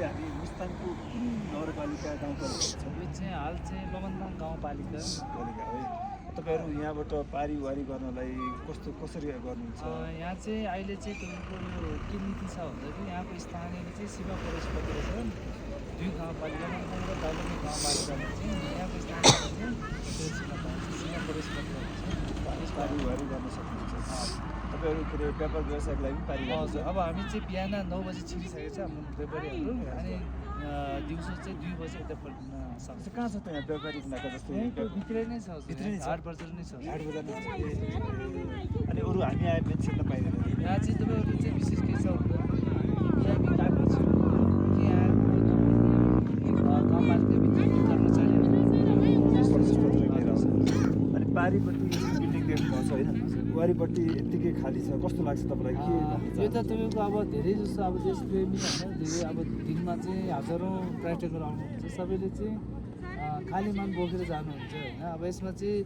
हामी मुस्ताङको कुन नगरपालिका गाउँपालिका छौँ? यो चाहिँ हाल चाहिँ लमनदाङ गाउँपालिका पालिका है। तपाईँहरू यहाँबाट पारिवारी गर्नलाई कसरी गर्नुहुन्छ? यहाँ चाहिँ अहिले चाहिँ तपाईँको यो के नीति छ भन्दाखेरि यहाँको स्थानीयले चाहिँ सीमा प्रवेश पत्र छ दुई गाउँपालिका लमनदाङ र दार्जिलिङ गाउँपालिकाले चाहिँ यहाँको स्थानीयले चाहिँ त्यो सीमा प्रवेश पत्र हुन्छ पारिवारी गर्न सक्नुहुन्छ। तपाईँहरू के अरे व्यापार व्यवसायको लागि पारिवारी हजुर। अब हामी चाहिँ बिहान 9 बजी छिरिसकेको छ हाम्रो व्यापारीहरू अनि दिउँसो चाहिँ 2 बजी यता फर्किन सक्छ। कहाँ छ त यहाँ व्यापारिक नाका जस्तै? भित्रै नै छ, भित्रै नै छ? हाट बजार नै छ। हाट बजार नै छ। अनि अरू हामी आए पनि छिर्न पाइँदैन? यहाँ चाहिँ तपाईँहरू चाहिँ विशेष के छ भन्दाखेरि बिहामी कागज कि यहाँ गाउँपालिकाभित्रको कर्मचारीहरू अनि पारिपट्टि बिल्डिङ देख्नु भएको छ होइन, वारिपट्टि यत्तिकै खाली छ, कस्तो लाग्छ तपाईँलाई? यो त तपाईँको अब धेरै जस्तो अब देशप्रेमी होइन, धेरै अब दिनमा चाहिँ हजारौँ पर्यटकहरू आउनुहुन्छ, सबैले चाहिँ खाली मन बोकेर जानुहुन्छ होइन। अब यसमा चाहिँ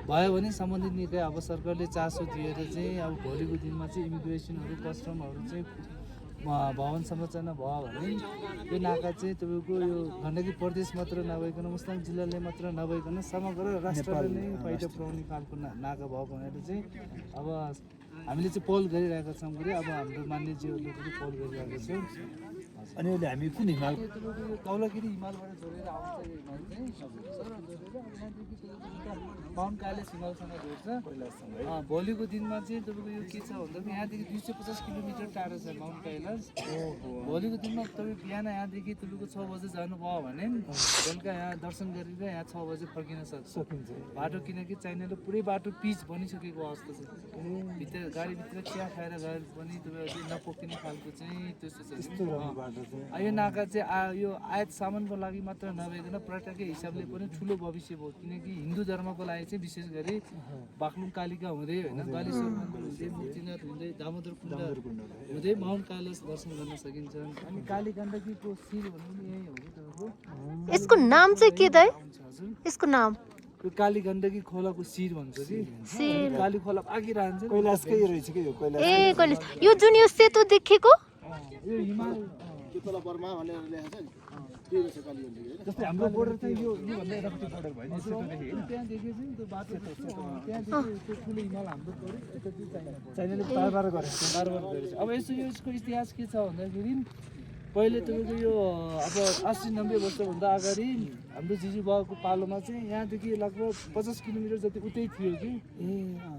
भयो भने सम्बन्धित निकाय अब सरकारले चासो दिएर चाहिँ अब भोलिको दिनमा चाहिँ इमिग्रेसनहरू कस्टमहरू चाहिँ भवन संरचना भयो भने यो नाका चाहिँ तपाईँको यो गण्डकी प्रदेश मात्र नभइकन मुस्ताङ जिल्लाले मात्र नभइकन समग्र राष्ट्रले नै फाइदा पुऱ्याउने खालको नाका भयो भनेर चाहिँ अब हामीले चाहिँ पहल गरिरहेका छौँ कि अब हाम्रो मान्यज्यूहरूले पनि पहल गरिरहेका छौँ। अनि अहिले हामी कुन हिमाल तपाईँको यो तौलागिरी हिमालबाट जोडेर आउँछ यो हिमाल चाहिँ सर जोडेर यहाँदेखि माउन्ट काइलास हिमालसँग जोड्छ पहिलासँग। भोलिको दिनमा चाहिँ तपाईँको यो के छ भन्दाखेरि यहाँदेखि 250 किलोमिटर टाढो छ माउन्ट काइलास। भोलिको दिनमा तपाईँ बिहान यहाँदेखि तपाईँको 6 बजे जानुभयो भने बेलुका यहाँ दर्शन गरेर यहाँ 6 बजे फर्किन सकिन्छ बाटो, किनकि चाइनाले पुरै बाटो पिच बनिसकेको अवस्था छ। भित्र गाडीभित्र चिया खाएर गए पनि तपाईँहरूले नपोकिने खालको चाहिँ त्यस्तो छ। यो नाका चाहिँ यो आयात सामानको लागि मात्र नभइकन पर्यटकको हिसाबले पनि ठुलो भविष्य भयो, किनकि हिन्दू धर्मको लागि चाहिँ विशेष गरी बागलुङ कालिका हुँदै होइन गलेश्वर मन्दिर हुँदै मुक्तिनाथ हुँदै दामोदर कुण्ड हुँदै माउन्ट कैलाश दर्शन गर्न सकिन्छ। अनि काली गण्डकीको शिर भन्नु नि यही हो कि तपाईँको यसको नाम चाहिँ के दाइ? हजुर यसको नाम यो काली गण्डकी खोलाको शिर भन्छ कि शिर। काली खोला आगे रहन्छ कैलाशकै रहेछ कि यो कैलाश? ए कैलाश यो जुन यो सेतो देखेको यो हिमाल जस्तै हाम्रो बोर्डर चाहिँ यो भन्दा यतापट्टि बोर्डर भयो नि, सेतोदेखि होइन? त्यहाँदेखि चाहिँ त्यो बाटो त्यहाँदेखि त्यो ठुलो हिमाल हाम्रो पऱ्यो यता चाहिँ चाइना चाइनाले बार गरेको छ। बारबार गरेछ। अब यसको इतिहास के छ भन्दाखेरि पहिले तपाईँको यो अब 80-90 वर्षभन्दा अगाडि हाम्रो जिजु बाबाको पालोमा चाहिँ यहाँदेखि लगभग 50 किलोमिटर जति उतै थियो कि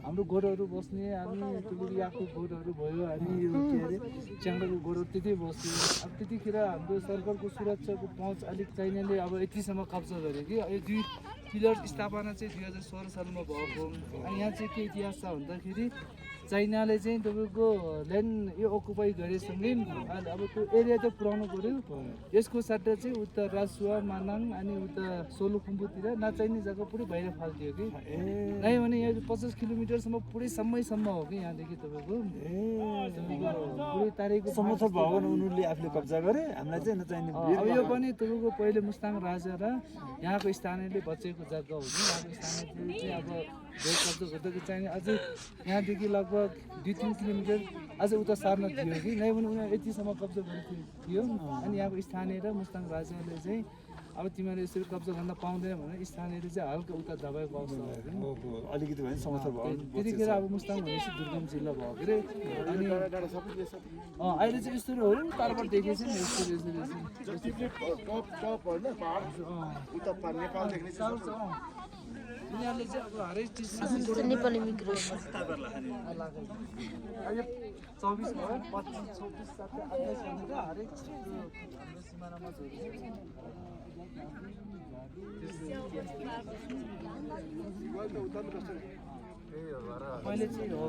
हाम्रो गोरुहरू बस्ने हामी तपाईँको याकको गोरुहरू भयो हामी यो के अरे च्याङ्डाको गोरुहरू त्यतै बस्थ्यो। अब त्यतिखेर हाम्रो सरकारको सुरक्षाको पहुँच अलिक चाइनाले अब यतिसम्म कब्जा गर्यो कि यो 2 पिलर स्थापना चाहिँ 2016 सालमा भएको। अनि यहाँ चाहिँ के इतिहास छ भन्दाखेरि चाइनाले चाहिँ तपाईँको ल्यान्ड यो अकुपाई गरेसँगै अब त्यो एरिया त पुऱ्याउनु पऱ्यो, यसको सट्टा चाहिँ उता राजुवा मानाङ अनि उता सोलुखुम्बुतिर नचाहिने जग्गा पुरै बाहिर फाल्थ्यो कि नै भने यहाँ 50 किलोमिटरसम्म पुरै समयसम्म हो कि यहाँदेखि तपाईँको पुरै तारेको समर्थक भवन उनीहरूले आफूले कब्जा गरे, हामीलाई चाहिँ नचाहिने। अब यो पनि तपाईँको पहिले मुस्ताङ राजा र यहाँको स्थानीयले बचेको जग्गा हो कि यहाँको स्थानीय चाहिँ अब कब्जा गर्दाखेरि चाहिने अझै यहाँदेखि लगभग 2-3 किलोमिटर अझै उता सार्न थियो कि नै भने उनीहरू यतिसम्म कब्जा गरेको थियो। अनि यहाँको स्थानीय र मुस्ताङ राजाले चाहिँ अब तिमीहरू यसरी कब्जा गर्न पाउँदैन भनेर स्थानीयले चाहिँ हल्का उता दबाएको अवस्था भयो कि अलिकति भयो समर्थक भवन त्यतिखेर अब मुस्ताङ भनेपछि दुर्गम जिल्ला भयो के अरे। अनि अहिले चाहिँ यस्तो हो तारबाट देखेको छ नि यिनीहरूले चाहिँ अब हरेक चिज नेपाल इमिग्रेसन 24 भयो 25, 26, 27, 28 भनेर हरेक चिज हाम्रो सिमानामा पहिले चाहिँ हो